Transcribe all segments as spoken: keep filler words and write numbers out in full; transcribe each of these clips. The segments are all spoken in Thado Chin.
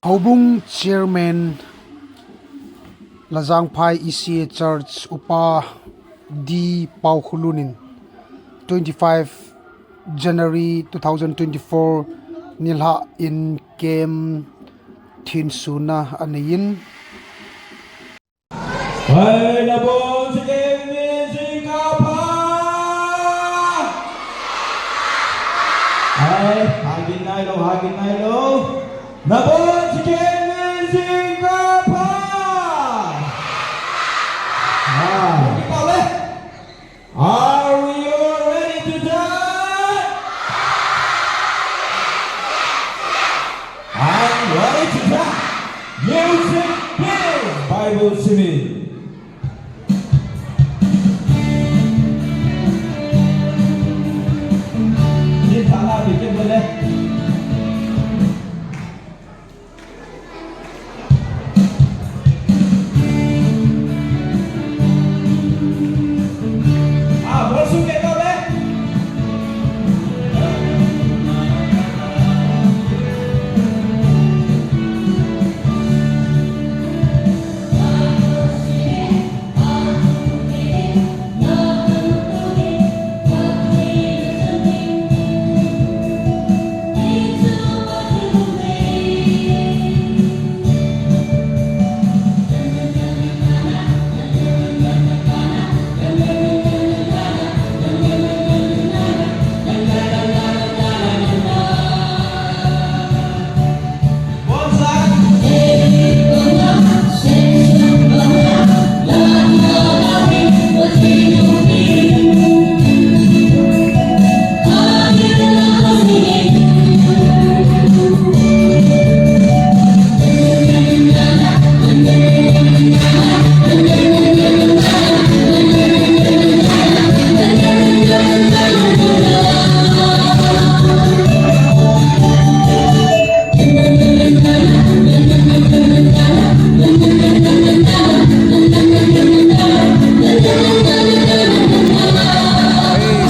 Houbung Chairman, Lajangphai E C A Church, Upa D Paokhulun in twenty-five January two thousand twenty-four nilhah in camp thinsuna anei in. Hai, nabonchauvin jingkah pha. Hai, hagin nailou, hagin nailou. Nabonchauvin jingkah pha. Ah, kipah le. Are we all ready to die? I'm ready to die. Music, please. Bible singing. Ni thala bikin boleh.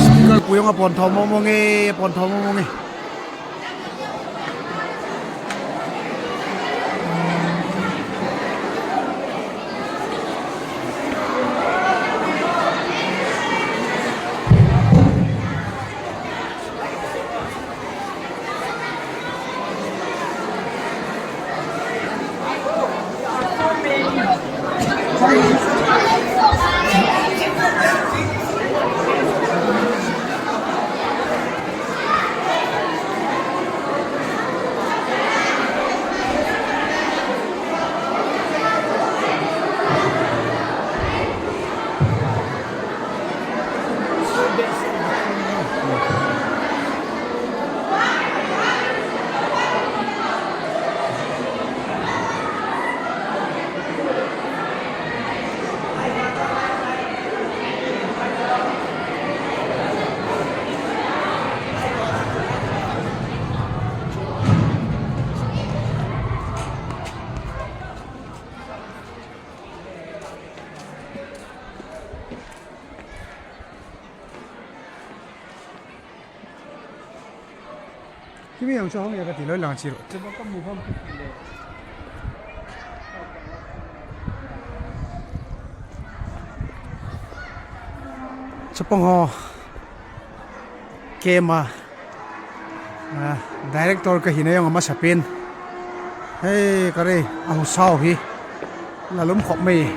Speaker pu jong apon thom mong mong e, apon thom mong mong e. Kimi jong chu hung e kati lou lang chi ro. Chapang ho. Kema. Ah, director kahina jong amasapen. Hei, kare, ahu sao hi. Lalum khop mai.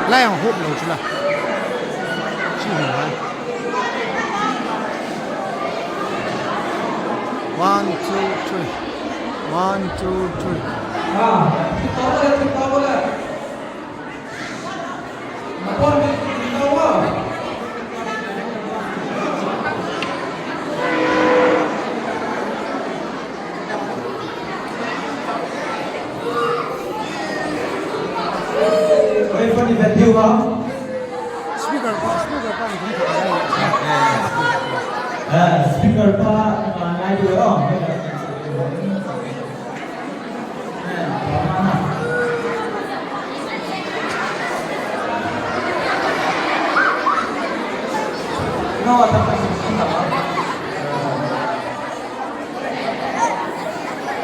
Lai ang hop lou chu la. Chi hin lai. One, two, three. One, two, three. Speaker pa, speaker pa ni kung kha. Eh, speaker pa, ah, ngai tu, oh.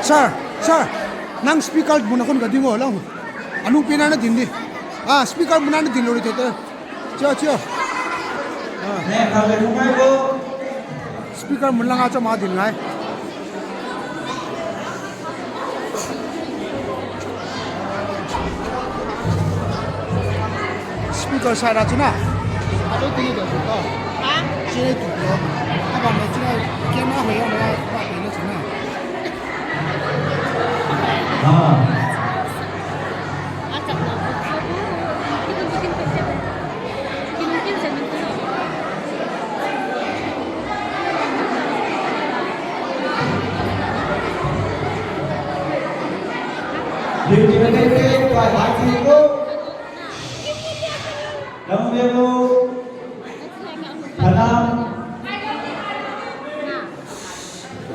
Sir, sir, nang speaker mun a kon ka ding o lang. Anung pina na din di. Ah, speaker mun a na din lo ri te te. Chia, chia. Ah. Speaker mun langa cha ma din ngai. Speaker side a chuna. Ado tini do ko. Ha? Chini tu ko. Aba me chini camera ho ya ma ba pe na chuna. Ha.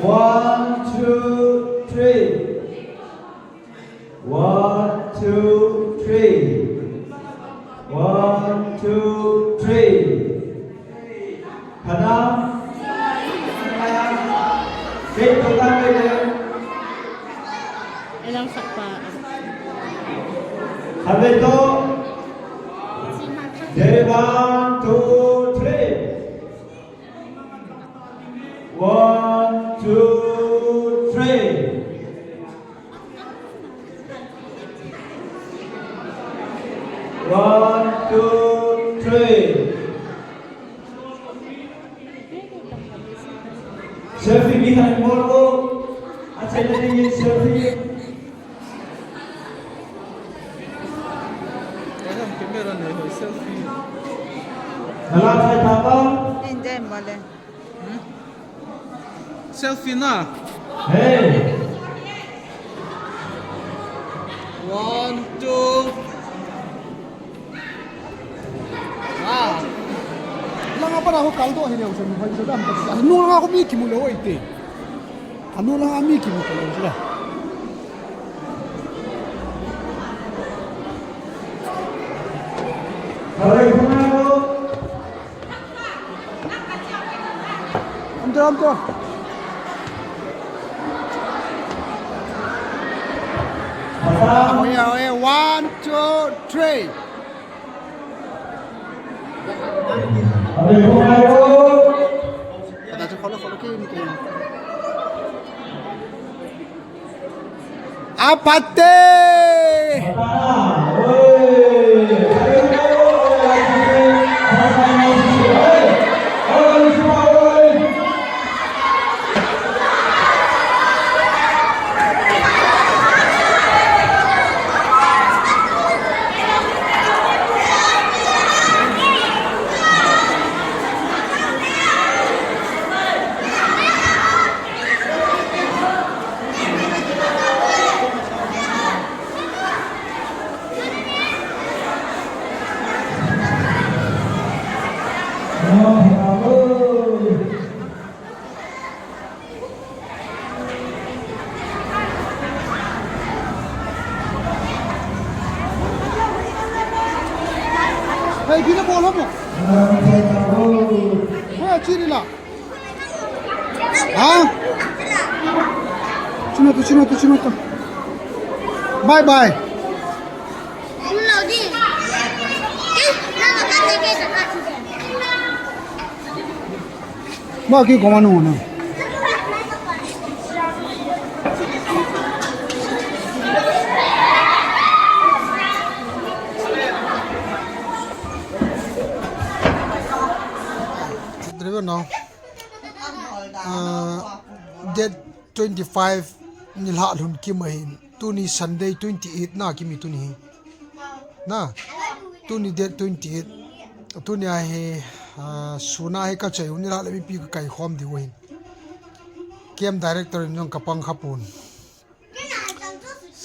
One, two, three. One, two, three. One, two, three. Khanam. Kei to ta kei le. Elang sakpa. Khanam to. Ready, one, two, three. One, two, three. One, two, three. Selfie, mi khat mol ko. A chele ni selfie. Camera nei ho selfie. Nala chai ta ba? Inje male. Selfie na. Hey. One, two. Ah. Langa para ho kal do hi leu sen hoi so dam. Anu langa ko mi kimu leu oi te. Anu langa mi kimu leu sila. Hoi, hoi. Amto, amto. Oh, yeah, oh, yeah. One, two, three. Ada tu, follow, follow, kiri, kiri. Apate! Hey, bina bol hamo. Hey, chiri la. Ha? Chuna to, chuna to, chuna to. Bye bye. Ba ki ko manu na. Driver now. Ah, date twenty five ni lah lhun kim ahin. Tuni Sunday twenty eight na kimi tuni hi. Na, tuni date twenty eight. Tuni ahi, ah, suna hi ka chai u ni lah le mipi ka kai khom diu ahin. Camp director in jong ka pang kha pon.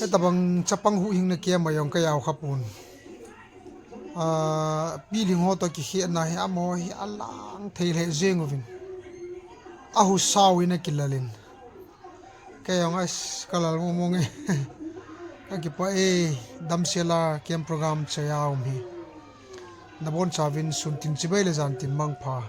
Hitabang chapang huhhingna camp a jong ka jao kha pon. Ah, piling ho to kikhehna hi amaho hi alang thei lheh jeng uvin. Ahu sao in akilal in. Kei jong ais kalal mong mong e. Kakipah e, damsel a kem program chea um hi. Nabonchauvin sun tin chibai le jan tin mangpha.